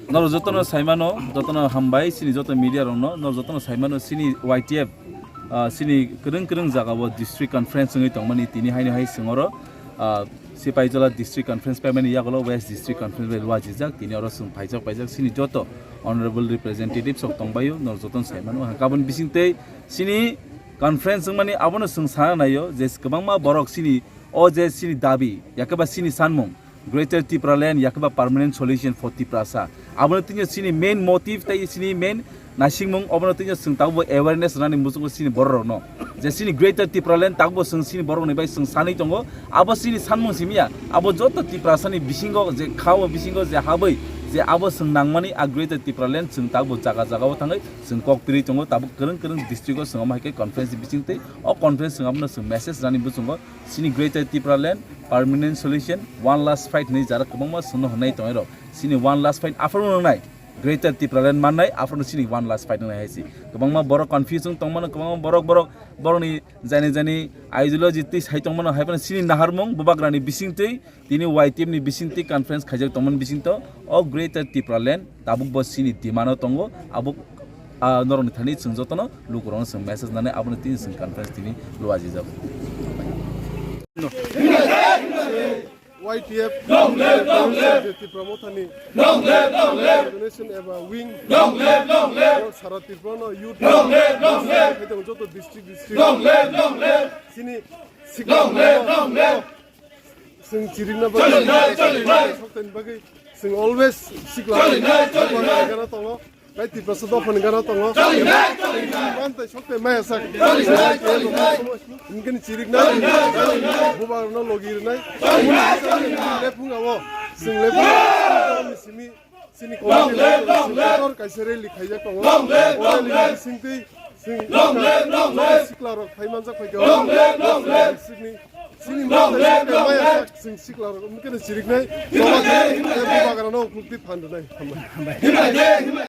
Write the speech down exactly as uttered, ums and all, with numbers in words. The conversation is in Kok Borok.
Norok jotono saimano, jotono hambai, chini joto media rokno, norok jotono saimano, chini Y T F, ah, chini kwrwng kwrwng jagao district conference wngwi tongmani, tini haino hai chwng oro, ah, Sipaijala district conference paimani yagulo West district conference bai luajijak, tini oro chwng phaijak paijak, chini joto honorable representatives rok tongbaio, norok jotono saimano, hwnkhe aboni bisingtwi chini conference wngmani abono chwng sana naio je kwbangma borok chini o je chini dabi, yakhe ba chini sanmung, Greater Tipraland, yakhe ba permanent solution for Tiprasa. Abono tini chini main motive tei chini main naisingmung, obono tini chwng tabukbo awareness rwnani muchungo chini borok rokno. Je chini Greater Tipraland tabukbo chwng chini borok ni bai chwng sanwi tongo. Abo chini sanmung simi ya. Abo joto Tiprasa ni bisingo je khao bisingo je habwi je abo chwng nangmani a Greater Tipraland chwng tabukbo jaga jaga o thangwi chwng kok pirwi tongo. Tabuk kwrwng kwrwng district o chwng omo hai khe conference bising tei o conference chwng abono chwng message rwnani muchungo. Chini Greater Tipraland permanent solution, one last fight hinwi jara kwbangma chwngno hwnwi tongnai rok. Chini one last fight aphuru wngnai Greater Tipraland mannai, aphuru chini one last fight wngnai hai se. Kwbangma borok confuse wng tongmano, kwbangma borok, borok, borokni jani jani ideology twi sai tongmano, hai phano chini naharmung bubagrani bisingtwi, tini Y T F ni bisingtwi conference khaijak tongmani bisingtwi o Greater Tipraland tabukbo chini demand o tongo, abo ah, norokni thani chwng jotono lukurokno chwng message nani, aboni tini chwng conference tini luajijago. Y T F, Tipra Mothani organization eba wing, sara Tripura no youth, joto district, district, chini sikla, chwng chirikna bagwi, sokteni bagwi, chwng always sikla gana tongo. Tei Tiprasa dophani gana tongo. Mantai sokte maya sak. Hinkhe ni chirik nai. Bubar no logi rinai. Lephung abo. Sing lephung. Simi, sini committee level sing kotor kaisa rally khaijak tongo. O rally ni bisingtwi sing sikla rok phai manjak phaikha. Sini, sini mantai sokte maya sak. Sing sikla rok mungkin chirik nai. Bubar no khukti phandu nai. Hambai.